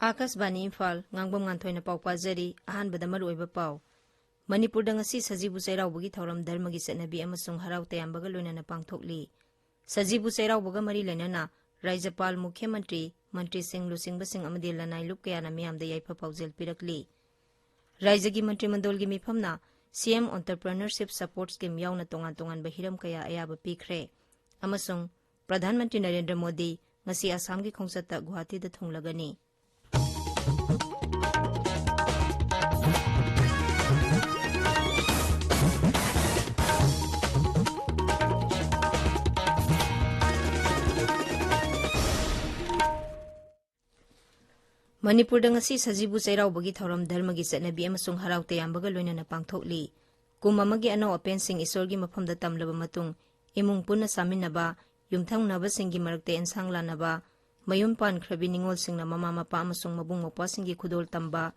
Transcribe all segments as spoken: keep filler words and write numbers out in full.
ꯑꯥꯀꯥꯁꯕꯥꯅꯤ ꯏꯝꯐꯥꯜ, ꯉꯥꯡꯕꯝ ꯉꯥꯟꯊꯣꯏꯅ ꯄꯥꯎ ꯄꯥꯖꯔꯤ꯫ ꯑꯍꯥꯟꯕꯗ ꯃꯔꯨꯑꯣꯏꯕ ꯄꯥꯎ꯫ ꯃꯅꯤꯄꯨꯔꯗ ꯉꯁꯤ ꯁꯖꯤꯕꯨ ꯆꯩꯔꯥꯎꯕꯒꯤ ꯊꯧꯔꯝ ꯙꯔꯃꯒꯤ ꯆꯠꯅꯕꯤ ꯑꯃꯁꯨꯡ ꯍꯔꯥꯎ ꯇꯌꯥꯝꯕꯒ ꯂꯣꯏꯅꯅ ꯄꯥꯡꯊꯣꯛꯂꯤ꯫ ꯁꯖꯤꯕꯨ ꯆꯩꯔꯥꯎꯕꯒ ꯃꯔꯤ ꯂꯩꯅꯅ ꯔꯥꯖ꯭ꯌꯄꯥꯜ, ꯃꯨꯈ꯭ꯌ ꯃꯟꯇ꯭ꯔꯤ, ꯃꯟꯇ꯭ꯔꯤꯁꯤꯡ, ꯂꯨꯆꯤꯡꯕꯁꯤꯡ ꯑꯃꯗꯤ ꯂꯅꯥꯏ ꯂꯨꯞ ꯀꯌꯥꯅ ꯃꯤꯌꯥꯝꯗ ꯌꯥꯏꯐ ꯄꯥꯎꯖꯦꯜ ꯄꯤꯔꯛꯂꯤ꯫ ꯔꯥꯖ꯭ꯌꯒꯤ ꯃꯟꯇ꯭ꯔꯤ ꯃꯟꯗꯣꯜꯒꯤ ꯃꯤꯐꯝꯅ ꯁꯤ ꯑꯦꯝ Entrepreneurship Support Scheme ꯌꯥꯎꯅ ꯇꯣꯉꯥꯟ ꯇꯣꯉꯥꯟꯕ ꯍꯤꯔꯝ ꯀꯌꯥ ꯑꯌꯥꯕ ꯄꯤꯈ꯭ꯔꯦ꯫ ꯑꯃꯁꯨꯡ ꯄ꯭ꯔꯙꯥꯟ ꯃꯟꯇ꯭ꯔꯤ ꯅꯔꯦꯟꯗ꯭ꯔ ꯃꯣꯗꯤ ꯉꯁꯤ ꯑꯁꯥꯝꯒꯤ ꯈꯣꯡꯆꯠꯇ ꯒꯨꯋꯥꯍꯥꯇꯤꯗ ꯊꯨꯡꯂꯒꯅꯤ꯫ ꯃꯅꯤꯄꯨꯔꯗ ꯉꯁꯤ ꯁꯖꯤꯕꯨ ꯆꯩꯔꯥꯎꯕꯒꯤ ꯊꯧꯔꯝ ꯙꯔꯃꯒꯤ ꯆꯠꯅꯕꯤ ꯑꯃꯁꯨꯡ ꯍꯔꯥꯎ ꯇꯌꯥꯝꯕꯒ ꯂꯣꯏꯅꯅ ꯄꯥꯡꯊꯣꯛꯂꯤ꯫ ꯀꯨꯝ ꯑꯃꯒꯤ ꯑꯅꯧ ꯑꯄꯦꯟꯁꯤꯡ ꯏꯁꯣꯔꯒꯤ ꯃꯐꯝꯗ ꯇꯝꯂꯕ ꯃꯇꯨꯡ, ꯏꯃꯨꯡ ꯄꯨꯟꯅ ꯆꯥꯃꯤꯟꯅꯕ, ꯌꯨꯝꯊꯪꯅꯕꯁꯤꯡꯒꯤ ꯃꯔꯛꯇ ꯑꯦꯟꯁꯥꯡ ꯂꯥꯟꯅꯕ, ꯃꯌꯨꯝ ꯄꯥꯟꯈ꯭ꯔꯕꯤ ꯅꯤꯉꯣꯜꯁꯤꯡꯅ ꯃꯃꯥ ꯃꯄꯥ ꯑꯃꯁꯨꯡ ꯃꯕꯨꯡ ꯃꯧꯄ꯭ꯋꯥꯁꯤꯡꯒꯤ ꯈꯨꯗꯣꯜ ꯇꯝꯕ,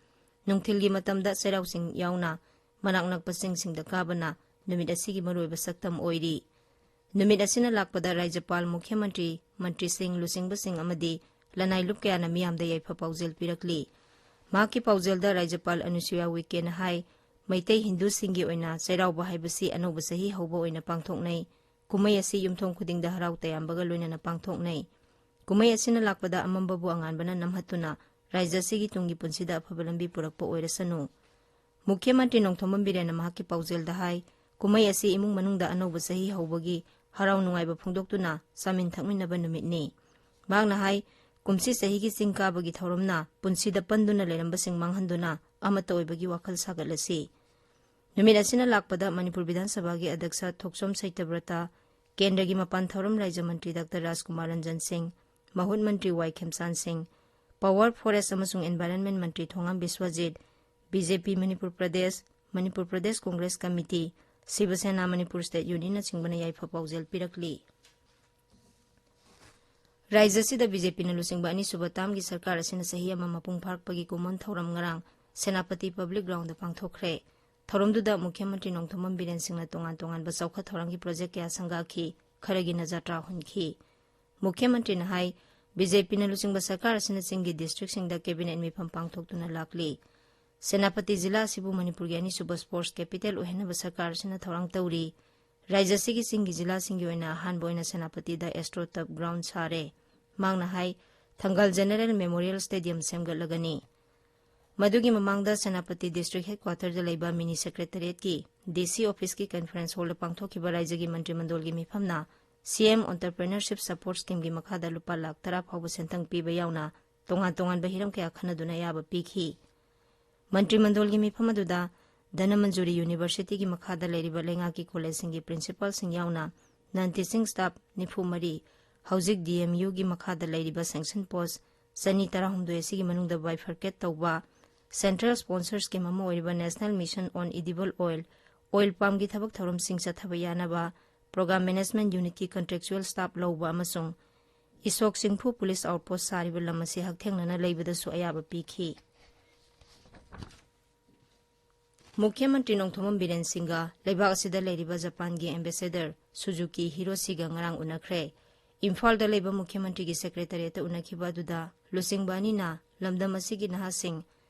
ꯅꯨꯡꯊꯤꯜꯒꯤ ꯃꯇꯝꯗ ꯆꯩꯔꯥꯎ ꯆꯤꯡ ꯌꯥꯎꯅ ꯃꯅꯥꯛ ꯅꯛꯄ ꯆꯤꯡꯁꯤꯡꯗ ꯀꯥꯕꯅ ꯅꯨꯃꯤꯠ ꯑꯁꯤꯒꯤ ꯃꯔꯨꯑꯣꯏꯕ ꯁꯛꯇꯝ ꯑꯣꯏꯔꯤ꯫ ꯅꯨꯃꯤꯠ ꯑꯁꯤꯅ ꯂꯥꯛꯄꯗ ꯔꯥꯖ꯭ꯌꯄꯥꯜ, ꯃꯨꯈ꯭ꯌ ꯃꯟꯇ꯭ꯔꯤ, ꯃꯟꯇ꯭ꯔꯤꯁꯤꯡ, ꯂꯨꯆꯤꯡꯕꯁꯤꯡ ꯑꯃꯗꯤ ꯂꯅꯥꯏ ꯂꯨꯞ ꯀꯌꯥꯅ ꯃꯤꯌꯥꯝꯗ ꯌꯥꯏꯐ ꯄꯥꯎꯖꯦꯜ ꯄꯤꯔꯛꯂꯤ꯫ ꯃꯍꯥꯛꯀꯤ ꯄꯥꯎꯖꯦꯜꯗ ꯔꯥꯖ꯭ꯌꯄꯥꯜ ꯑꯅꯨꯁꯨꯌꯥ ꯎꯏꯀꯦꯅ ꯍꯥꯏ, ꯃꯩꯇꯩ ꯍꯤꯟꯗꯨꯁꯤꯡꯒꯤ ꯑꯣꯏꯅ ꯆꯩꯔꯥꯎꯕ ꯍꯥꯏꯕꯁꯤ ꯑꯅꯧꯕ ꯆꯍꯤ ꯍꯧꯕ ꯑꯣꯏꯅ ꯄꯥꯡꯊꯣꯛꯅꯩ꯫ ꯀꯨꯝꯍꯩ ꯑꯁꯤ ꯌꯨꯝꯊꯣꯡ ꯈꯨꯗꯤꯡꯗ ꯍꯔꯥꯎ ꯇꯌꯥꯝꯕꯒ ꯂꯣꯏꯅꯅ ꯄꯥꯡꯊꯣꯛꯅꯩ꯫ ꯀꯨꯝꯍꯩ ꯑꯁꯤꯅ ꯂꯥꯛꯄꯗ ꯑꯃꯝꯕꯕꯨ ꯑꯉꯥꯟꯕꯅ ꯅꯝꯍꯠꯇꯨꯅ ꯔꯥꯖ꯭ꯌ ꯑꯁꯤꯒꯤ ꯇꯨꯡꯒꯤ ꯄꯨꯟꯁꯤꯗ ꯑꯐꯕ ꯂꯝꯕꯤ ꯄꯨꯔꯛꯄ ꯑꯣꯏꯔꯁꯅꯨ꯫ ꯃꯨꯈ꯭ꯌ ꯃꯟꯇ꯭ꯔꯤ ꯅꯣꯡꯊꯣꯝꯕꯝ ꯕꯤꯔꯦꯟꯅ ꯃꯍꯥꯛꯀꯤ ꯄꯥꯎꯖꯦꯜꯗ ꯍꯥꯏ, ꯀꯨꯝꯍꯩ ꯑꯁꯤ ꯏꯃꯨꯡ ꯃꯅꯨꯡꯗ ꯑꯅꯧꯕ ꯆꯍꯤ ꯍꯧꯕꯒꯤ ꯍꯔꯥꯎ ꯅꯨꯡꯉꯥꯏꯕ ꯐꯣꯡꯗꯣꯛꯇꯨꯅ ꯆꯥꯃꯤꯟ ꯊꯛꯃꯤꯟꯅꯕ ꯅꯨꯃꯤꯠꯅꯤ꯫ ꯃꯍꯥꯛꯅ ꯍꯥꯏ, ꯀꯨꯝꯁꯤ ꯆꯍꯤꯒꯤ ꯆꯤꯡ ꯀꯥꯕꯒꯤ ꯊꯧꯔꯝꯅ ꯄꯨꯟꯁꯤꯗ ꯄꯟꯗꯨꯅ ꯂꯩꯔꯝꯕꯁꯤꯡ ꯃꯥꯡꯍꯟꯗꯨꯅ ꯑꯃꯠꯇ ꯑꯣꯏꯕꯒꯤ ꯋꯥꯈꯜ ꯁꯥꯒꯠꯂꯁꯤ꯫ ꯅꯨꯃꯤꯠ ꯑꯁꯤꯅ ꯂꯥꯛꯄꯗ ꯃꯅꯤꯄꯨꯔ ꯕꯤꯙꯥꯟ ꯁꯚꯥꯒꯤ ꯑꯗ꯭ꯌꯛꯁ ꯊꯣꯛꯆꯣꯝ ꯁꯇ꯭ꯌꯕ꯭ꯔꯇ, ꯀꯦꯟꯗ꯭ꯔꯒꯤ ꯃꯄꯥꯟ ꯊꯧꯔꯝ ꯔꯥꯖ꯭ꯌ ꯃꯟꯇ꯭ꯔꯤ ꯗꯥꯛꯇꯔ ꯔꯥꯖꯀꯨꯃꯥꯔ ꯔꯟꯖꯟ ꯁꯤꯡ, ꯃꯍꯨꯠ ꯃꯟꯇ꯭ꯔꯤ ꯋꯥꯏ ꯈꯦꯝꯆꯥꯟ ꯁꯤꯡ, ꯄꯋꯥꯔ, ꯐꯣꯔꯦꯁ ꯑꯃꯁꯨꯡ ꯏꯟꯚꯥꯏꯔꯟꯃꯦꯟ ꯃꯟꯇ꯭ꯔꯤ ꯊꯣꯉꯥꯝ ꯕꯤꯁ꯭ꯋꯖꯤꯠ, ꯕꯤ ꯖꯦ ꯄꯤ ꯃꯅꯤꯄꯨꯔ ꯄ꯭ꯔꯗꯦꯁ, ꯃꯅꯤꯄꯨꯔ ꯄ꯭ꯔꯗꯦꯁ ꯀꯣꯡꯒ꯭ꯔꯦꯁ ꯀꯃꯤꯇꯤ, ꯁꯤꯕ ꯁꯦꯅꯥ ꯃꯅꯤꯄꯨꯔ ꯁ꯭ꯇꯦꯠ ꯌꯨꯅꯤꯠꯅꯆꯤꯡꯕꯅ ꯌꯥꯏꯐ ꯄꯥꯎꯖꯦꯜ ꯄꯤꯔꯛꯂꯤ꯫ ꯔꯥꯖ꯭ꯌ ꯑꯁꯤꯗ ꯕꯤ ꯖꯦ ꯄꯤꯅ ꯂꯨꯆꯤꯡꯕ ꯑꯅꯤꯁꯨꯕ ꯇꯥꯝꯒꯤ ꯁꯔꯀꯥꯔ ꯑꯁꯤꯅ ꯆꯍꯤ ꯑꯃ ꯃꯄꯨꯡ ꯐꯥꯔꯛꯄꯒꯤ ꯀꯨꯝꯑꯣꯟ ꯊꯧꯔꯝ ꯉꯔꯥꯡ ꯁꯦꯅꯥꯄꯇꯤ ꯄꯕ꯭ꯂꯤꯛ ꯒ꯭ꯔꯥꯎꯟꯗ ꯄꯥꯡꯊꯣꯛꯈ꯭ꯔꯦ꯫ ꯊꯧꯔꯝꯗꯨꯗ ꯃꯨꯈ꯭ꯌ ꯃꯟꯇ꯭ꯔꯤ ꯅꯣꯡꯊꯣꯝꯕꯝ ꯕꯤꯔꯦꯟ ꯁꯤꯡꯅ ꯇꯣꯉꯥꯟ ꯇꯣꯉꯥꯟꯕ ꯆꯥꯎꯈꯠ ꯊꯧꯔꯥꯡꯒꯤ ꯄ꯭ꯔꯣꯖꯦꯛ ꯀꯌꯥ ꯁꯪꯒꯥꯈꯤ, ꯈꯔꯒꯤꯅ ꯖꯇ꯭ꯔꯥ ꯍꯨꯟꯈꯤ꯫ ꯃꯨꯈ꯭ꯌ ꯃꯟꯇ꯭ꯔꯤꯅ ꯍꯥꯏ, ꯕꯤ ꯖꯦ ꯄꯤꯅ ꯂꯨꯆꯤꯡꯕ ꯁꯔꯀꯥꯔ ꯑꯁꯤꯅ ꯆꯤꯡꯒꯤ ꯗꯤꯁꯇ꯭ꯔꯤꯛꯁꯤꯡꯗ ꯀꯦꯕꯤꯅꯦꯠ ꯃꯤꯐꯝ ꯄꯥꯡꯊꯣꯛꯇꯨꯅ ꯂꯥꯛꯂꯤ꯫ ꯁꯦꯅꯥꯄꯇꯤ ꯖꯤꯂꯥ ꯑꯁꯤꯕꯨ ꯃꯅꯤꯄꯨꯔꯒꯤ ꯑꯅꯤꯁꯨꯕ ꯁ꯭ꯄꯣꯔꯠꯁ ꯀꯦꯄꯤꯇꯦꯜ ꯑꯣꯏꯍꯟꯅꯕ ꯁꯔꯀꯥꯔ ꯑꯁꯤꯅ ꯊꯧꯔꯥꯡ ꯇꯧꯔꯤ꯫ ꯔꯥꯖ꯭ꯌ ꯑꯁꯤꯒꯤ ꯆꯤꯡꯒꯤ ꯖꯤꯂꯥꯁꯤꯡꯒꯤ ꯑꯣꯏꯅ ꯑꯍꯥꯟꯕ ꯑꯣꯏꯅ ꯁꯦꯅꯥꯄꯇꯤꯗ ꯑꯦꯁꯇ꯭ꯔꯣ ꯇꯔꯐ ꯒ꯭ꯔꯥꯎꯟ ꯁꯥꯔꯦ꯫ ꯃꯍꯥꯛꯅ ꯍꯥꯏ, ꯊꯪꯒꯥꯜ ꯖꯦꯅꯔꯦꯜ ꯃꯦꯃꯣꯔꯤꯌꯦꯜ ꯁ꯭ꯇꯦꯗꯤꯌꯝ ꯁꯦꯝꯒꯠꯂꯒꯅꯤ꯫ ꯃꯗꯨꯒꯤ ꯃꯃꯥꯡꯗ ꯁꯦꯅꯥꯄꯇꯤ ꯗꯤꯁꯇ꯭ꯔꯤꯛ ꯍꯦꯗꯀ꯭ꯋꯥꯇꯔꯗ ꯂꯩꯕ ꯃꯤꯅꯤ ꯁꯦꯀ꯭ꯔꯦꯇꯔꯤꯌꯦꯠꯀꯤ ꯗꯤ ꯁꯤ ꯑꯣꯐꯤꯁꯀꯤ ꯀꯟꯐꯔꯦꯟꯁ ꯍꯣꯜꯗ ꯄꯥꯡꯊꯣꯛꯈꯤꯕ ꯔꯥꯖ꯭ꯌꯒꯤ ꯃꯟꯇ꯭ꯔꯤ ꯃꯟꯗꯣꯜꯒꯤ ꯃꯤꯐꯝꯅ ꯁꯤ ꯑꯦꯝ ꯑꯣꯟꯇꯔꯄ꯭ꯔꯦꯅꯔꯁꯤꯞ ꯁꯄꯣꯔꯠ ꯁ꯭ꯀꯤꯝꯒꯤ ꯃꯈꯥꯗ ꯂꯨꯄꯥ ꯂꯥꯈ ꯇꯔꯥ ꯐꯥꯎꯕ ꯁꯦꯟꯊꯪ ꯄꯤꯕ ꯌꯥꯎꯅ ꯇꯣꯉꯥꯟ ꯇꯣꯉꯥꯟꯕ ꯍꯤꯔꯝ ꯀꯌꯥ ꯈꯟꯅꯗꯨꯅ ꯑꯌꯥꯕ ꯄꯤꯈꯤ꯫ ꯃꯟꯇ꯭ꯔꯤ ꯃꯟꯗꯣꯜꯒꯤ ꯃꯤꯐꯝ ꯑꯗꯨꯗ ꯙꯅꯃꯟꯖꯨꯔꯤ ꯌꯨꯅꯤꯚꯔꯁꯤꯇꯤꯒꯤ ꯃꯈꯥꯗ ꯂꯩꯔꯤꯕ ꯂꯩꯉꯥꯛꯀꯤ ꯀꯣꯂꯦꯖꯁꯤꯡꯒꯤ ꯄ꯭ꯔꯤꯟꯁꯤꯄꯥꯜꯁꯤꯡ ꯌꯥꯎꯅ ꯅꯟ ꯇꯤꯆꯤꯡ ꯁ꯭ꯇꯥꯐ ꯅꯤꯐꯨ ꯃꯔꯤ, ꯍꯧꯖꯤꯛ ꯗꯤ ꯑꯦꯝ ꯌꯨꯒꯤ ꯃꯈꯥꯗ ꯂꯩꯔꯤꯕ ꯁꯦꯡꯁꯟ ꯄꯣꯁ ꯆꯅꯤ ꯇꯔꯥꯍꯨꯝꯗꯣꯏ ꯑꯁꯤꯒꯤ ꯃꯅꯨꯡꯗ ꯕꯥꯏꯐꯔꯀꯦꯠ ꯇꯧꯕ, ꯁꯦꯟꯇ꯭ꯔꯦꯜ ꯁ꯭ꯄꯣꯟꯁꯔ ꯁ꯭ꯀꯤꯝ ꯑꯃ ꯑꯣꯏꯔꯤꯕ ꯅꯦꯁꯅꯦꯜ ꯃꯤꯁꯟ ꯑꯣꯟ ꯏꯗꯤꯕꯜ ꯑꯣꯏꯜ, ꯑꯣꯏꯜ ꯄꯥꯝꯒꯤ ꯊꯕꯛ ꯊꯧꯔꯝꯁꯤꯡ ꯆꯠꯊꯕ ꯌꯥꯅꯕ, ꯄ꯭ꯔꯣꯒ꯭ꯔꯥꯝ ꯃꯦꯅꯦꯖꯃꯦꯟꯠ ꯌꯨꯅꯤꯠꯀꯤ ꯀꯟꯇ꯭ꯔꯦꯛꯆꯨꯑꯦꯜ ꯁ꯭ꯇꯥꯐ ꯂꯧꯕ ꯑꯃꯁꯨꯡ ꯏꯁꯣꯛ ꯆꯤꯡꯐꯨ ꯄꯨꯂꯤꯁ ꯑꯥꯎꯠꯄꯣꯁꯠ ꯁꯥꯔꯤꯕ ꯂꯝ ꯑꯁꯤ ꯍꯛꯊꯦꯡꯅꯅ ꯂꯩꯕꯗꯁꯨ ꯑꯌꯥꯕ ꯄꯤꯈꯤ꯫ ꯃꯨꯈ꯭ꯌ ꯃꯟꯇ꯭ꯔꯤ ꯅꯣꯡꯊꯣꯝꯕꯝ ꯕꯤꯔꯦꯟ ꯁꯤꯡꯒ ꯂꯩꯕꯥꯛ ꯑꯁꯤꯗ ꯂꯩꯔꯤꯕ ꯖꯄꯥꯟꯒꯤ ꯑꯦꯝꯕꯦꯁꯦꯗꯔ ꯁꯨꯖꯨꯀꯤ ꯍꯤꯔꯣꯁꯤꯒ ꯉꯔꯥꯡ ꯎꯅꯈ꯭ꯔꯦ꯫ ꯏꯝꯐꯥꯜꯗ ꯂꯩꯕ ꯃꯨꯈ꯭ꯌ ꯃꯟꯇ꯭ꯔꯤꯒꯤ ꯁꯦꯀ꯭ꯔꯦꯇꯔꯤꯌꯦꯠꯇ ꯎꯅꯈꯤꯕ ꯑꯗꯨꯗ ꯂꯨꯆꯤꯡꯕ ꯑꯅꯤꯅ ꯂꯝꯗꯝ ꯑꯁꯤꯒꯤ ꯅꯍꯥꯁꯤꯡ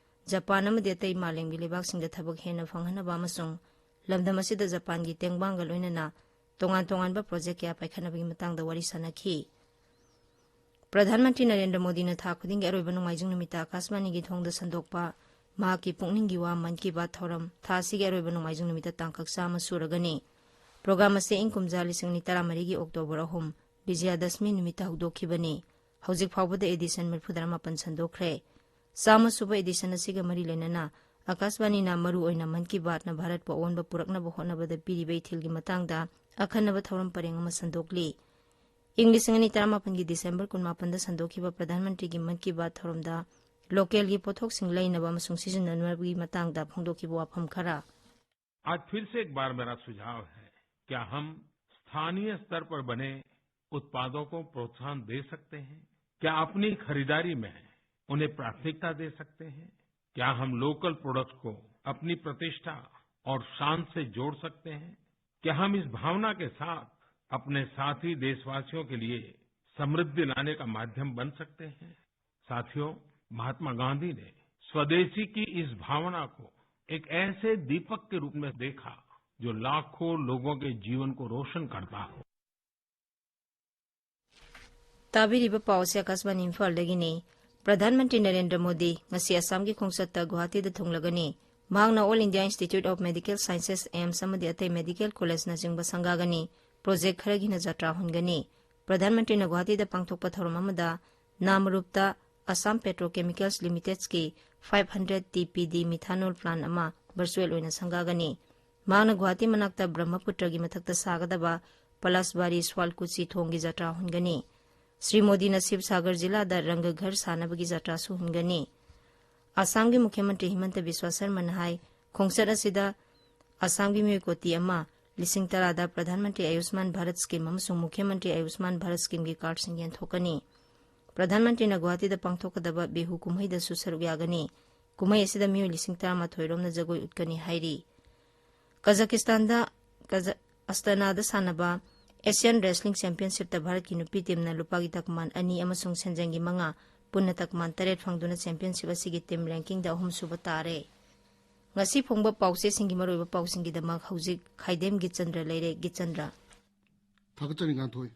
ꯖꯄꯥꯟ ꯑꯃꯗꯤ ꯑꯇꯩ ꯃꯥꯂꯦꯝꯒꯤ ꯂꯩꯕꯥꯛꯁꯤꯡꯗ ꯊꯕꯛ ꯍꯦꯟꯅ ꯐꯪꯍꯟꯅꯕ ꯑꯃꯁꯨꯡ ꯂꯝꯗꯝ ꯑꯁꯤꯗ ꯖꯄꯥꯟꯒꯤ ꯇꯦꯡꯕꯥꯡꯒ ꯂꯣꯏꯅꯅ ꯇꯣꯉꯥꯟ ꯇꯣꯉꯥꯟꯕ ꯄ꯭ꯔꯣꯖꯦꯛ ꯀꯌꯥ ꯄꯥꯏꯈꯠꯅꯕꯒꯤ ꯃꯇꯥꯡꯗ ꯋꯥꯔꯤ ꯁꯥꯅꯈꯤ꯫ ꯄ꯭ꯔꯙꯥꯟ ꯃꯟꯇ꯭ꯔꯤ ꯅꯔꯦꯟꯗ꯭ꯔ ꯃꯣꯗꯤꯅ ꯊꯥ ꯈꯨꯗꯤꯡꯒꯤ ꯑꯔꯣꯏꯕ ꯅꯣꯡꯃꯥꯏꯖꯤꯡ ꯅꯨꯃꯤꯠꯇ ꯑꯥꯀꯥꯁꯕꯥꯅꯤꯒꯤ ꯊꯣꯡꯗ ꯁꯟꯗꯣꯛꯄ ꯃꯍꯥꯛꯀꯤ ꯄꯨꯛꯅꯤꯡꯒꯤ ꯋꯥ ꯃꯟ ꯀꯤ ꯕꯥꯠ ꯊꯧꯔꯝ ꯊꯥ ꯑꯁꯤꯒꯤ ꯑꯔꯣꯏꯕ ꯅꯣꯡꯃꯥꯏꯖꯤꯡ ꯅꯨꯃꯤꯠꯇ ꯇꯥꯡꯀꯛ ꯆꯥꯝꯃ ꯁꯨꯔꯒꯅꯤ꯫ ꯄ꯭ꯔꯣꯒ꯭ꯔꯥꯝ ꯑꯁꯤ ꯏꯪ ꯀꯨꯝꯖꯥ ꯂꯤꯁꯤꯡ ꯑꯅꯤ ꯇꯔꯥꯃꯔꯤꯒꯤ ꯑꯣꯛꯇꯣꯕꯔ ꯑꯍꯨꯝ, ꯕꯤꯖꯌꯗꯁꯃꯤ ꯅꯨꯃꯤꯠꯇ ꯍꯧꯗꯣꯛꯈꯤꯕꯅꯤ꯫ ꯍꯧꯖꯤꯛ ꯐꯥꯎꯕꯗ ꯑꯦꯗꯤꯁꯟ ꯃꯔꯤꯐꯨꯇꯔꯥꯃꯥꯄꯟ ꯁꯟꯗꯣꯛꯈ꯭ꯔꯦ꯫ ꯆꯥꯝꯃ ꯁꯨꯕ ꯑꯦꯗꯤꯁꯟ ꯑꯁꯤꯒ ꯃꯔꯤ ꯂꯩꯅꯅ ꯑꯥꯀꯥꯁꯕꯥꯅꯤꯅ ꯃꯔꯨ ꯑꯣꯏꯅ ꯃꯟ ꯀꯤ ꯕꯥꯠꯅ ꯚꯥꯔꯠꯄꯨ ꯑꯑꯣꯟꯕ ꯄꯨꯔꯛꯅꯕ ꯍꯣꯠꯅꯕꯗ ꯄꯤꯔꯤꯕ ꯏꯊꯤꯜꯒꯤ ꯃꯇꯥꯡꯗ ꯑꯈꯟꯅꯕ ꯊꯧꯔꯝ ꯄꯔꯦꯡ ꯑꯃ ꯁꯟꯗꯣꯛꯂꯤ꯫ ꯏꯪ ꯂꯤꯁꯤꯡ ꯑꯅꯤ ꯇꯔꯥꯃꯥꯄꯟꯒꯤ ꯗꯤꯁꯦꯝꯕꯔ ꯀꯨꯟꯃꯥꯄꯟꯗ ꯁꯟꯗꯣꯛꯈꯤꯕ ꯄ꯭ꯔꯙꯥꯟ ꯃꯟꯇ꯭ꯔꯤꯒꯤ ꯃꯟ ꯀꯤ ꯕꯥꯠ ꯊꯧꯔꯝꯗ ꯂꯣꯀꯦꯜꯒꯤ ꯄꯣꯠꯊꯣꯛꯁꯤꯡ ꯂꯩꯅꯕ ꯑꯃꯁꯨꯡ ꯁꯤꯖꯤꯟꯅꯅꯕꯒꯤ ꯃꯇꯥꯡꯗ ꯐꯣꯡꯗꯣꯛꯈꯤꯕ ꯋꯥꯐꯝ ꯈꯔ꯫ आज फिर से एक बार मेरा सुझाव है, क्या हम स्थानीय स्तर पर बने उत्पादों को प्रोत्साहन दे सकते हैं? क्या अपनी खरीदारी में उन्हें प्राथमिकता दे सकते हैं? क्या हम लोकल प्रोडक्ट्स को अपनी प्रतिष्ठा और शान से जोड़ सकते हैं? क्या हम इस भावना के साथ अपने साथी देशवासियों के लिए समृद्धि लाने का माध्यम बन सकते हैं। साथियों, महात्मा गांधी ने स्वदेशी की इस भावना को एक ऐसे दीपक के रूप में देखा, जो लाखों लोगों के जीवन को रोशन करता हो। ꯇꯥꯕꯤꯔꯤꯕ ꯄꯥꯎ ꯑꯁꯤ ꯑꯀꯥꯁꯕꯥꯅꯤ ꯏꯝꯐꯥꯜꯗꯒꯤꯅꯤ꯫ ꯄ꯭ꯔꯙꯥꯟ ꯃꯟꯇ꯭ꯔꯤ ꯅꯔꯦꯟꯗ꯭ꯔ ꯃꯣꯗꯤ ꯉꯁꯤ ꯑꯁꯥꯝꯒꯤ ꯈꯣꯡꯆꯠꯇ ꯒꯨꯋꯥꯍꯥꯇꯤꯗ ꯊꯨꯡꯂꯒꯅꯤ꯫ ꯃꯍꯥꯛꯅ All India Institute of Medical Sciences, AIIMS, ꯑꯃꯗꯤ ꯑꯇꯩ ꯃꯦꯗꯤꯀꯦꯜ ꯀꯣꯂꯦꯖꯅꯆꯤꯡꯕ ꯁꯪꯒꯥꯒꯅꯤ꯫ ꯄ꯭ꯔꯣꯖꯦꯛ ꯈꯔꯒꯤꯅ ꯖꯇ꯭ꯔꯥ ꯍꯨꯟꯒꯅꯤ꯫ ꯄ꯭ꯔꯙꯥꯟ ꯃꯟꯇ꯭ꯔꯤꯅ ꯒꯨꯋꯥꯍꯥꯇꯤꯗ ꯄꯥꯡꯊꯣꯛꯄ ꯊꯧꯔꯝ ꯑꯃꯗ ꯅꯥꯃꯔꯨꯞꯇ Assam Petrochemicals Limitedꯀꯤ five hundred T P D methanol plant ꯑꯃ virtual ꯑꯣꯏꯅ ꯁꯪꯒꯥꯒꯅꯤ꯫ ꯃꯍꯥꯛꯅ ꯒꯨꯋꯥꯍꯥꯇꯤ ꯃꯅꯥꯛꯇ ꯕ꯭ꯔꯍꯃꯄꯨꯇ꯭ꯔꯒꯤ ꯃꯊꯛꯇ ꯁꯥꯒꯗꯕ ꯄꯂꯥꯁꯕꯥꯔꯤ ꯁ꯭ꯋꯥꯜꯀꯨꯆꯤ ꯊꯣꯡꯒꯤ ꯖꯇ꯭ꯔꯥ ꯍꯨꯟꯒꯅꯤ꯫ ꯁ꯭ꯔꯤ ꯃꯣꯗꯤꯅ ꯁꯤꯕꯁꯥꯒꯔ ꯖꯤꯂꯥꯗ ꯔꯪꯒ ꯘꯔ ꯁꯥꯅꯕꯒꯤ ꯖꯇ꯭ꯔꯥꯁꯨ ꯍꯨꯟꯒꯅꯤ꯫ ꯑꯁꯥꯝꯒꯤ ꯃꯨꯈ꯭ꯌ ꯃꯟꯇ꯭ꯔꯤ ꯍꯤꯃꯟꯇ ꯕꯤꯁ꯭ꯋꯥ ꯁꯔꯃꯅ ꯍꯥꯏ, ꯈꯣꯡꯆꯠ ꯑꯁꯤꯗ ꯑꯁꯥꯝꯒꯤ ꯃꯤꯑꯣꯏ ꯀꯣꯇꯤ ꯑꯃ ꯂꯤꯁꯤꯡ ꯇꯔꯥꯗ ꯄ꯭ꯔꯙꯥꯟ ꯃꯟꯇ꯭ꯔꯤ ꯑꯌꯨꯁꯃꯥꯟ ꯚꯥꯔꯠ ꯁ꯭ꯀꯤꯝ ꯑꯃꯁꯨꯡ ꯃꯨꯈ꯭ꯌ ꯃꯟꯇ꯭ꯔꯤ ꯑꯌꯨꯁꯃꯥꯟ ꯚꯥꯔꯠ ꯁ꯭ꯀꯤꯝꯒꯤ ꯀꯥꯔꯗꯁꯤꯡ ꯌꯦꯟꯊꯣꯛꯀꯅꯤ꯫ ꯄ꯭ꯔꯙꯥꯟ ꯃꯟꯇ꯭ꯔꯤꯅ ꯒꯨꯋꯥꯍꯥꯇꯤꯗ ꯄꯥꯡꯊꯣꯛꯀꯗꯕ ꯕꯤꯍꯨ ꯀꯨꯝꯍꯩꯗꯁꯨ ꯁꯔꯨꯛ ꯌꯥꯒꯅꯤ꯫ ꯀꯨꯝꯍꯩ ꯑꯁꯤꯗ ꯃꯤꯑꯣꯏ ꯂꯤꯁꯤꯡ ꯇꯔꯥꯃꯥꯊꯣꯏ ꯔꯣꯝꯅ ꯖꯒꯣꯏ ꯎꯠꯀꯅꯤ ꯍꯥꯏꯔꯤ꯫ ꯀꯖꯥꯀꯤꯁꯇꯥꯟꯗ, ꯀꯖꯥ-, ꯑꯁꯇꯅꯥꯗ ꯁꯥꯟꯅꯕ Asian Wrestling Championshipꯇ ꯚꯥꯔꯠꯀꯤ ꯅꯨꯄꯤ ꯇꯤꯝꯅ ꯂꯨꯄꯥꯒꯤ ꯇꯀꯃꯥꯟ ꯑꯅꯤ ꯑꯃꯁꯨꯡ ꯁꯦꯟꯖꯦꯡꯒꯤ ꯃꯉꯥ, ꯄꯨꯟꯅ ꯇꯀꯃꯥꯟ ꯇꯔꯦꯠ ꯐꯪꯗꯨꯅ championship ꯑꯁꯤꯒꯤ team rankingꯗ ꯑꯍꯨꯝꯁꯨꯕ ꯇꯥꯔꯦ꯫ ꯉꯁꯤ ꯐꯣꯡꯕ ꯄꯥꯎꯆꯦꯁꯤꯡꯒꯤ ꯃꯔꯨꯑꯣꯏꯕ ꯄꯥꯎꯁꯤꯡꯒꯤꯗꯃꯛ ꯍꯧꯖꯤꯛ ꯈꯥꯏꯗꯦꯝ ꯒꯤꯆꯟꯗ꯭ꯔ ꯂꯩꯔꯦ꯫ ꯒꯤꯆꯟꯗ꯭ꯔ꯫ ꯊꯥꯒꯠꯆꯔꯤ ꯉꯥꯟꯊꯣꯏ꯫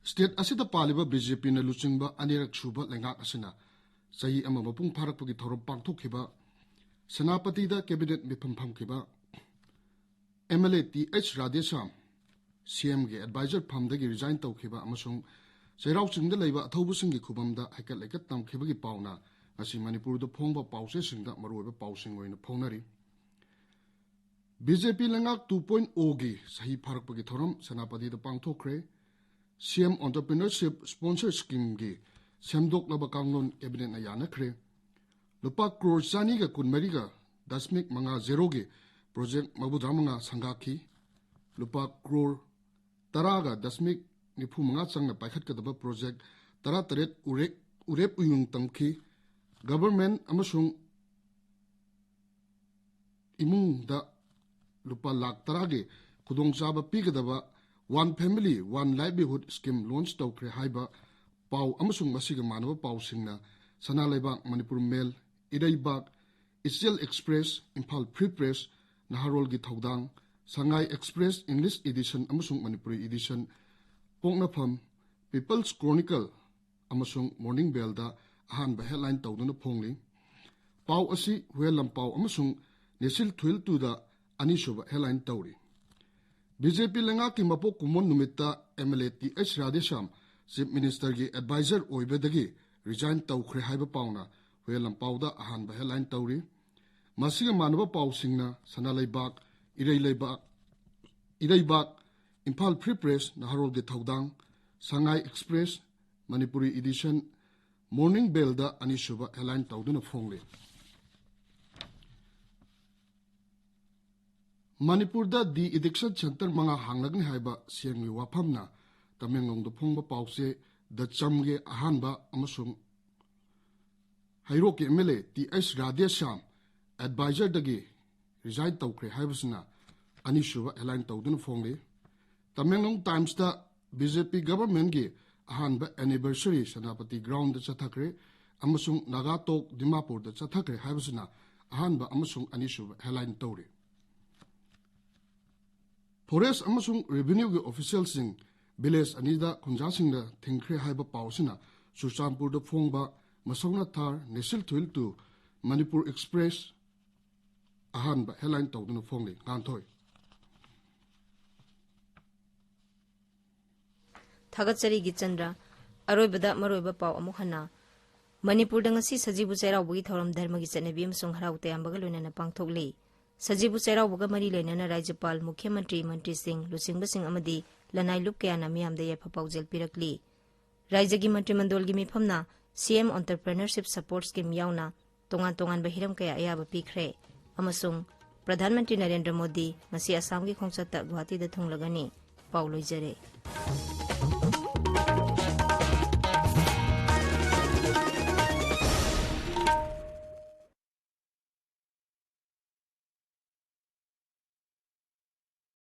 ꯁ꯭ꯇꯦꯠ ꯑꯁꯤꯗ ꯄꯥꯜꯂꯤꯕ ꯕꯤ ꯖꯦ ꯄꯤꯅ ꯂꯨꯆꯤꯡꯕ ꯑꯅꯤꯔꯛ ꯁꯨꯕ ꯂꯩꯉꯥꯛ ꯑꯁꯤꯅ ꯆꯍꯤ ꯑꯃ ꯃꯄꯨꯡ ꯐꯥꯔꯛꯄꯒꯤ ꯊꯧꯔꯝ ꯄꯥꯡꯊꯣꯛꯈꯤꯕ, ꯁꯦꯅꯥꯄꯇꯤꯗ cabinet ꯃꯤꯐꯝ ꯐꯝꯈꯤꯕ, M L A T H Radheshyam C ꯑꯦꯝꯒꯤ advisor ꯐꯝꯗꯒꯤ resign ꯇꯧꯈꯤꯕ ꯑꯃꯁꯨꯡ ꯆꯩꯔꯥꯎ ꯆꯤꯡꯗ ꯂꯩꯕ ꯑꯊꯧꯕꯁꯤꯡꯒꯤ ꯈꯨꯕꯝꯗ ꯍꯩꯀꯠ ꯂꯩꯀꯠ ꯇꯝꯈꯤꯕꯒꯤ ꯄꯥꯎꯅ ꯉꯁꯤ ꯃꯅꯤꯄꯨꯔꯗ ꯐꯣꯡꯕ ꯄꯥꯎꯆꯦꯁꯤꯡꯗ ꯃꯔꯨꯑꯣꯏꯕ ꯄꯥꯎꯁꯤꯡ ꯑꯣꯏꯅ ꯐꯣꯡꯅꯔꯤ꯫ ꯕꯤ ꯖꯦ ꯄꯤ ꯂꯩꯉꯥꯛ two point O ꯒꯤ ꯆꯍꯤ ꯐꯥꯔꯛꯄꯒꯤ ꯊꯧꯔꯝ ꯁꯦꯅꯥꯄꯇꯤꯗ ꯄꯥꯡꯊꯣꯛꯈ꯭ꯔꯦ꯫ ꯁꯤ ꯑꯦꯝ Entrepreneurship Sponsor Schemeꯒꯤ ꯁꯦꯝꯗꯣꯛꯂꯕ ꯀꯥꯡꯂꯣꯟ cabinetꯅ ꯌꯥꯅꯈ꯭ꯔꯦ꯫ ꯂꯨꯄꯥ ꯀ꯭ꯔꯣꯔ ꯆꯅꯤꯒ ꯀꯨꯟꯃꯔꯤꯒ ꯗꯁꯃꯤꯛ ꯃꯉꯥ ꯖꯦꯔꯣꯒꯤ project ꯃꯧꯗ꯭ꯔꯥ ꯃꯉꯥ ꯁꯪꯒꯥꯈꯤ꯫ ꯂꯨꯄꯥ ꯀ꯭ꯔꯣꯔ ꯇꯔꯥꯒ ꯗꯁꯃꯤꯛ ꯅꯤꯐꯨ ꯃꯉꯥ ꯆꯪꯅ ꯄꯥꯏꯈꯠꯀꯗꯕ project ꯇꯔꯥꯇꯔꯦꯠ ꯎꯔꯦꯛ, ꯎꯔꯦꯞ ꯎꯌꯨꯡ ꯇꯝꯈꯤ꯫ Government ꯑꯃꯁꯨꯡ ꯏꯃꯨꯡꯗ ꯂꯨꯄꯥ ꯂꯥꯈ ꯇꯔꯥꯒꯤ ꯈꯨꯗꯣꯡꯆꯥꯕ ꯄꯤꯒꯗꯕ One Family, One Livelihood Scheme launch ꯇꯧꯈ꯭ꯔꯦ ꯍꯥꯏꯕ ꯄꯥꯎ ꯑꯃꯁꯨꯡ ꯃꯁꯤꯒ ꯃꯥꯟꯅꯕ ꯄꯥꯎꯁꯤꯡꯅ ꯁꯅꯥ ꯂꯩꯕꯥꯛ, ꯃꯅꯤꯄꯨꯔ ꯃꯦꯜ, ꯏꯔꯩꯕꯥꯛ, ꯏꯆꯦꯜ ꯑꯦꯛꯁꯄ꯭ꯔꯦꯁ, ꯏꯝꯐꯥꯜ ꯐ꯭ꯔꯤ ꯄ꯭ꯔꯦꯁ, ꯅꯍꯥꯔꯣꯜꯒꯤ ꯊꯧꯗꯥꯡ, ꯁꯉꯥꯏ ꯑꯦꯛꯁꯄ꯭ꯔꯦꯁ ꯏꯪꯂꯤꯁ ꯏꯗꯤꯁꯟ ꯑꯃꯁꯨꯡ ꯃꯅꯤꯄꯨꯔꯤ ꯏꯗꯤꯁꯟ, ꯄꯣꯛꯅꯐꯝ, ꯄꯤꯄꯜꯁ ꯀ꯭ꯔꯣꯅꯤꯀꯜ ꯑꯃꯁꯨꯡ ꯃꯣꯔꯅꯤꯡ ꯕꯦꯜꯗ ꯑꯍꯥꯟꯕ ꯍꯦꯗꯂꯥꯏꯟ ꯇꯧꯗꯨꯅ ꯐꯣꯡꯂꯤ꯫ ꯄꯥꯎ ꯑꯁꯤ ꯍꯨꯌꯦꯟ ꯂꯝꯄꯥꯎ ꯑꯃꯁꯨꯡ ꯅꯦꯁꯤꯜ ꯊꯨꯏꯜ ꯇꯨꯗ ꯑꯅꯤꯁꯨꯕ ꯍꯦꯗꯂꯥꯏꯟ ꯇꯧꯔꯤ꯫ ꯕꯤ ꯖꯦ ꯄꯤ ꯂꯩꯉꯥꯛꯀꯤ ꯃꯄꯣꯛ ꯀꯨꯝꯑꯣꯟ ꯅꯨꯃꯤꯠꯇ M L A T H Radheshyam chief ꯃꯤꯅꯤꯁꯇꯔꯒꯤ ꯑꯦꯗꯚꯥꯏꯖꯔ ꯑꯣꯏꯕꯗꯒꯤ ꯔꯤꯖꯥꯏꯟ ꯇꯧꯈ꯭ꯔꯦ ꯍꯥꯏꯕ ꯄꯥꯎꯅ ꯍꯨꯌꯦꯟ ꯂꯝꯄꯥꯎꯗ ꯑꯍꯥꯟꯕ ꯍꯦꯗꯂꯥꯏꯟ ꯇꯧꯔꯤ꯫ ꯃꯁꯤꯒ ꯃꯥꯟꯅꯕ ꯄꯥꯎꯁꯤꯡꯅ ꯁꯅꯥ ꯂꯩꯕꯥꯛ, ꯏꯔꯩ ꯂꯩꯕꯥꯛ, ꯏꯔꯩꯕꯥꯛ, ꯏꯝꯐꯥꯜ ꯐ꯭ꯔꯤ ꯄ꯭ꯔꯦꯁ, ꯅꯍꯥꯔꯣꯜꯒꯤ ꯊꯧꯗꯥꯡ, Sangai express, Manipuri edition, morning ꯕꯦꯜꯗ ꯑꯅꯤꯁꯨꯕ ꯍꯦꯗꯂꯥꯏꯟ ꯇꯧꯗꯨꯅ ꯐꯣꯡꯂꯤ꯫ ꯃꯅꯤꯄꯨꯔꯗ ꯗꯤ ꯑꯦꯗꯤꯛꯁꯟ ꯁꯦꯟꯇꯔ ꯃꯉꯥ ꯍꯥꯡꯂꯒꯅꯤ ꯍꯥꯏꯕ ꯁꯤ ꯑꯦꯝꯒꯤ ꯋꯥꯐꯝꯅ ꯇꯃꯦꯡꯂꯣꯡꯗ ꯐꯣꯡꯕ ꯄꯥꯎꯆꯦ ꯗ ꯆꯝꯒꯤ ꯑꯍꯥꯟꯕ ꯑꯃꯁꯨꯡ ꯍꯩꯔꯣꯛꯀꯤ M L A T H Radheshyam ꯑꯦꯗꯚꯥꯏꯖꯔꯗꯒꯤ ꯔꯤꯖꯥꯏꯟ ꯇꯧꯈ꯭ꯔꯦ ꯍꯥꯏꯕꯁꯤꯅ ꯑꯅꯤꯁꯨꯕ ꯍꯦꯗꯂꯥꯏꯟ ꯇꯧꯗꯨꯅ ꯐꯣꯡꯂꯤ꯫ ꯇꯃꯦꯡꯂꯣꯡ ꯇꯥꯏꯝꯁꯇ ꯕꯤ ꯖꯦ ꯄꯤ ꯒꯚꯔꯟꯃꯦꯟꯠꯒꯤ ꯑꯍꯥꯟꯕ ꯑꯦꯅꯤꯚꯔꯁꯔꯤ ꯁꯦꯅꯥꯄꯇꯤ ꯒ꯭ꯔꯥꯎꯟꯗ ꯆꯠꯊꯈ꯭ꯔꯦ ꯑꯃꯁꯨꯡ ꯅꯥꯒꯥ ꯇꯣꯛ ꯗꯤꯃꯥꯄꯨꯔꯗ ꯆꯠꯊꯈ꯭ꯔꯦ ꯍꯥꯏꯕꯁꯤꯅ ꯑꯍꯥꯟꯕ ꯑꯃꯁꯨꯡ ꯑꯅꯤꯁꯨꯕ ꯍꯦꯗꯂꯥꯏꯟ ꯇꯧꯔꯤ꯫ ꯐꯣꯔꯦꯁ ꯑꯃꯁꯨꯡ ꯔꯦꯚꯤꯅ꯭ꯌꯨꯒꯤ ꯑꯣꯐꯤꯁꯤꯌꯦꯜꯁꯤꯡ ꯚꯤꯂꯦꯖ ꯑꯅꯤꯗ ꯈꯨꯟꯖꯥꯁꯤꯡꯅ ꯊꯤꯡꯈ꯭ꯔꯦ ꯍꯥꯏꯕ ꯄꯥꯎ ꯑꯁꯤꯅ ꯆꯨꯔꯆꯥꯟꯄꯨꯔꯗ ꯐꯣꯡꯕ ꯃꯁꯧꯅ ꯊꯥꯔ ꯅꯦꯁꯤꯜ ꯊꯨꯏꯜ ꯇꯨ ꯃꯅꯤꯄꯨꯔ ꯑꯦꯛꯁꯄ꯭ꯔꯦꯁ ꯑꯍꯥꯟꯕ ꯍꯦꯗꯂꯥꯏꯟ ꯇꯧꯗꯨꯅ ꯐꯣꯡꯂꯤ꯫ ꯉꯥꯟꯊꯣꯏ꯫ ꯊꯥꯒꯠꯆꯔꯤ ꯒꯤꯆꯟꯗ꯭ꯔ꯫ ꯑꯔꯣꯏꯕꯗ ꯃꯔꯨꯑꯣꯏꯕ ꯄꯥꯎ ꯑꯃꯨꯛ ꯍꯟꯅ꯫ ꯃꯅꯤꯄꯨꯔꯗ ꯉꯁꯤ ꯁꯖꯤꯕꯨ ꯆꯩꯔꯥꯎꯕꯒꯤ ꯊꯧꯔꯝ ꯙꯔꯃꯒꯤ ꯆꯠꯅꯕꯤ ꯑꯃꯁꯨꯡ ꯍꯔꯥꯎ ꯇꯌꯥꯝꯕꯒ ꯂꯣꯏꯅꯅ ꯄꯥꯡꯊꯣꯛꯂꯤ꯫ ꯁꯖꯤꯕꯨ ꯆꯩꯔꯥꯎꯕꯒ ꯃꯔꯤ ꯂꯩꯅꯅ ꯔꯥꯖ꯭ꯌꯄꯥꯜ, ꯃꯨꯈ꯭ꯌ ꯃꯟꯇ꯭ꯔꯤ, ꯃꯟꯇ꯭ꯔꯤꯁꯤꯡ, ꯂꯨꯆꯤꯡꯕꯁꯤꯡ ꯑꯃꯗꯤ ꯂꯅꯥꯏ ꯂꯨꯞ ꯀꯌꯥꯅ ꯃꯤꯌꯥꯝꯗ ꯌꯥꯏꯐ ꯄꯥꯎꯖꯦꯜ ꯄꯤꯔꯛꯂꯤ꯫ ꯔꯥꯖ꯭ꯌꯒꯤ ꯃꯟꯇ꯭ꯔꯤꯃꯟꯗꯣꯜꯒꯤ ꯃꯤꯐꯝꯅ ꯁꯤ ꯑꯦꯝ ꯑꯣꯟꯇꯔꯄ꯭ꯔꯦꯅꯔꯁꯤꯞ ꯁꯄꯣꯔꯠ ꯁ꯭ꯀꯤꯝ ꯌꯥꯎꯅ ꯇꯣꯉꯥꯟ ꯇꯣꯉꯥꯟꯕ ꯍꯤꯔꯝ ꯀꯌꯥ ꯑꯌꯥꯕ ꯄꯤꯈ꯭ꯔꯦ ꯑꯃꯁꯨꯡ ꯄ꯭ꯔꯙꯥꯟ ꯃꯟꯇ꯭ꯔꯤ ꯅꯔꯦꯟꯗ꯭ꯔ ꯃꯣꯗꯤ ꯉꯁꯤ ꯑꯁꯥꯝꯒꯤ ꯈꯣꯡꯆꯠꯇ ꯒꯨꯋꯥꯍꯥꯇꯤꯗ ꯊꯨꯡꯂꯒꯅꯤ꯫ ꯄꯥꯎ ꯂꯣꯏꯖꯔꯦ꯫